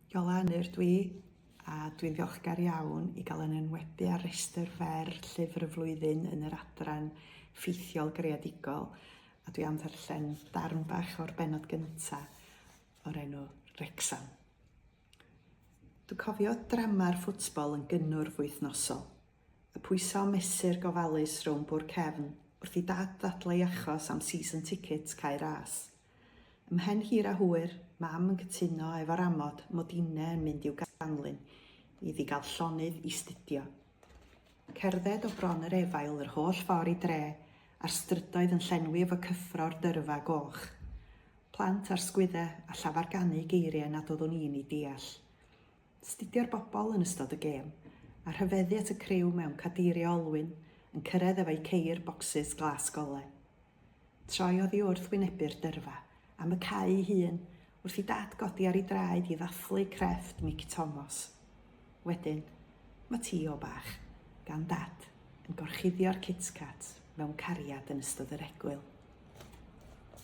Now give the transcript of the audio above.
Iola Ynyr dwi, a dwi'n ddiolchgar iawn i gael yn enwebu ar restr fer Llyfr y Flwyddyn yn yr adran ffeithiol greadigol, a dwi am ddarllen darn bach o'r bennod gynta o'r enw Wrecsam. Dwi'n cofio drama'r ffwtbol yn gynnwrf wythnosol. Y pwyso mesur gofalus rownd bwr cefn wrth i Dad ddadlau achos am season tickets Cae Ras. Ymhen hir a hwyr, Mam yn cytuno efo'r amod mod inne yn mynd i'w ganlyn iddi gael llonydd i studio. Cerdded o bron yr efail yr holl ffor i dre, a'r strydoedd yn llenwi efo cyffro'r dyrfa goch. Plant ar sgwydde a llafarganu geiriau nad oeddwn i'n eu deall. Astudio'r bobl yn ystod y gêm, a rhyfeddu at y criw mewn cadeiriau olwyn yn cyrraedd efo'u ceir bocsys glas gole. Troi oddi wrth wynebu'r dyrfa, am y cae ei hun, wrth i Dad godi ar ei draed i ddathlu crefft Mick Tomos. Wedyn, ma Tio bach, gan Dad, yn gorchuddio'r Kit Kat mewn cariad yn ystod yr egwyl.